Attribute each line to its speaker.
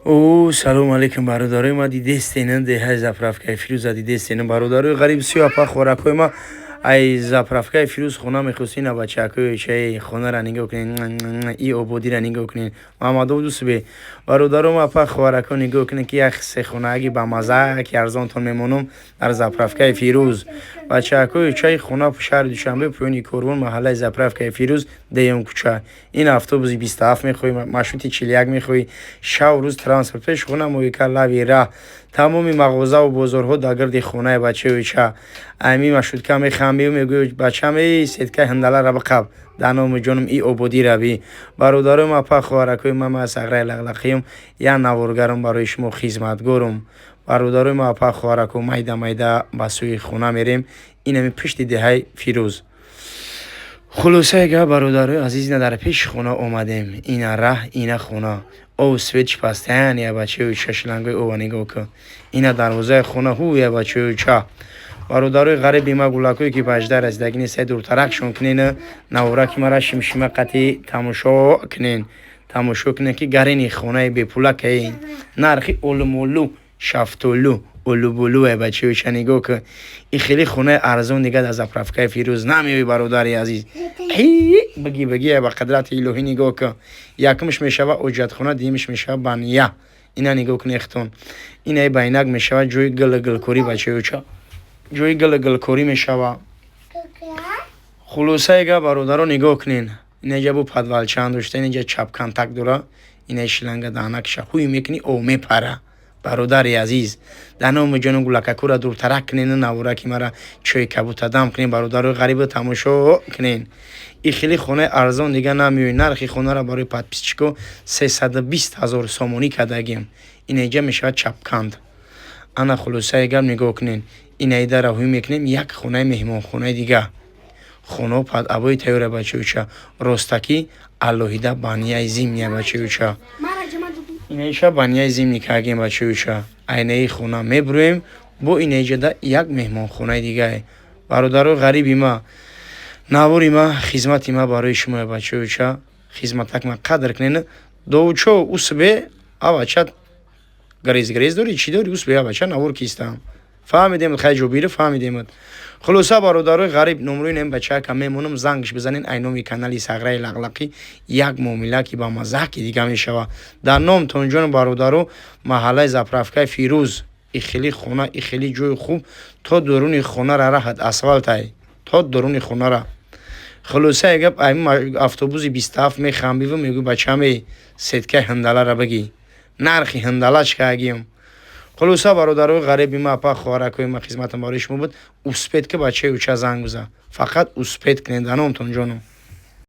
Speaker 1: О, салому алейкум, бародарои ма. Дидестена, деҳаи заправкаи Фирӯза дидестена, бародарои ғариб, сиёапа, хӯракҳои ма. Ай заправкаи Фирӯз хона мехостина, бачакои чаи хонара нигоҳ кунед, и ободира нигоҳ кунед. Маҳмадов дусбе, бародаром, апа, хоҳарако, нигоҳ кунед, ки як сехонаги бамаза, ки арзонтон мемонам дар заправкаи Фирӯз. Бачакои чаи хона, шаҳри Душанбе, поёни Корвон, маҳаллаи заправкаи Фирӯз, деюм кӯча. Ин автобуси 27 мехоҳӣ, маршрути 41 мехоҳӣ, шав рӯз транспорт пеш хона, моика лави раҳ, тамоми мағозаву бозорҳо дар гирди хонаи бачаи ча. Ами маршрутка мехамбию мегӯю: «Бачам, эй, сеткаи ҳандалара биқаб». Дар номи ҷонам, и ободӣ равӣ. Бародарои апа, хоҳаракои ма, ма Сағраи Лағлақиюм, як наворгарам, барои шумо хизматгорум. Бародарои ма, апа, хоҳарако, майда майда ба сӯи хона мерем. Инами пушти деҳаи Фирӯз. Хулосаи гап, бародарои азиз, ина дар пеши хона омадем. Ина раҳ, ина хона, об, свет постоянно, я бачаи ча, шлангои ова нигоҳ кун. Ина дарвозаи хона, ҳу, я бачаи ча. Бародарои ғариби ма, гулакое ки ба 18 расидагӣ нестай, дуртаракшон кунен, навораки мара шимшима қатӣ тамошо кунен. Тамошо кунен, ки гарини хонаи бепулакаи нархи олумолу, шафтолу, олуболу. Э, бачаи ча, нигоҳ кун, и хеле хонаи арзон дига дар заправкаи Фирӯз намеои, бародари азиз. Биги, биги, ба қадрати илоҳӣ, нигоҳ кун. Якумш мешава оҷатхона, дуюмш мешава баня. Ина нигоҳ кун, эхтон, инаи байнак мешава ҷои гилгилкорӣ, бачаи ча, ҷои гилгилкорӣ мешава. Хулосаи гап, бародаро, нигоҳ кунен, инаҷа бу подвалчаан дошта, инаҷа чапконтакт дора, инаи шланга даҳанакша ҳуй мекунӣ, об мепара. Бародари азиз, дар номи ҷону, гулакакура дуртарак кунену навораки мара чои кабута дам кунен. Бародарои ғарибо, тамошо кунен, и хеле хонаи арзон дига намеои. Нархи хонара барои подписчико 320 000 сомонӣ кардагим. Инаиҷа мешавад чапканд. Ана, хулосаи гап, нигоҳ кунен, инаи дара ҳуй мекунем, як хонаи меҳмонхонаи дига, хонао под обои тайёра, бачаюча, ростакӣ, алоҳида баняи зимняя, бачаюча. Инаиша баняи зимний кардем, бачаюча. Айнаи хона мебурем, бо инаиҷада як меҳмонхонаи дигае. Бародарои ғариби ма, навори ма, хизмати ма барои шумо, бачаюча, хизматак ма қадр кунен. Довучо, усбе, авача, грез грез дорӣ, чӣ дорӣ, усбе, авача, навор кистам, фаҳмидем, хай, ҷобира, фаҳмидемад. Хулоса, бародарои ғариб, номрои нем бачака мемонам, зангш бизанен. Ай номи канали Сағраи Лағлақӣ як муомила, ки ба мазаки дига мешава. Дар номтон ҷон, бародаро, маҳаллаи заправкаи Фирӯз, и хеле хона, и хеле ҷои хуб, то дуруни хонара раҳат асфалтай, то дуруни хонара. Хулосаи гап, ай автобуси 27 мехамбиву мегӯй: «Бачаме, сеткаи ҳандалара бигӣ, нархи ҳандалач кагием». Хулоса, бародарои ғариби ма, апа, хоҳаракои ма, хизматам барои шумо буд. Успеть ки, бачаи уча, занг биза, фақат успеть кунед. Дар номтон ҷоном.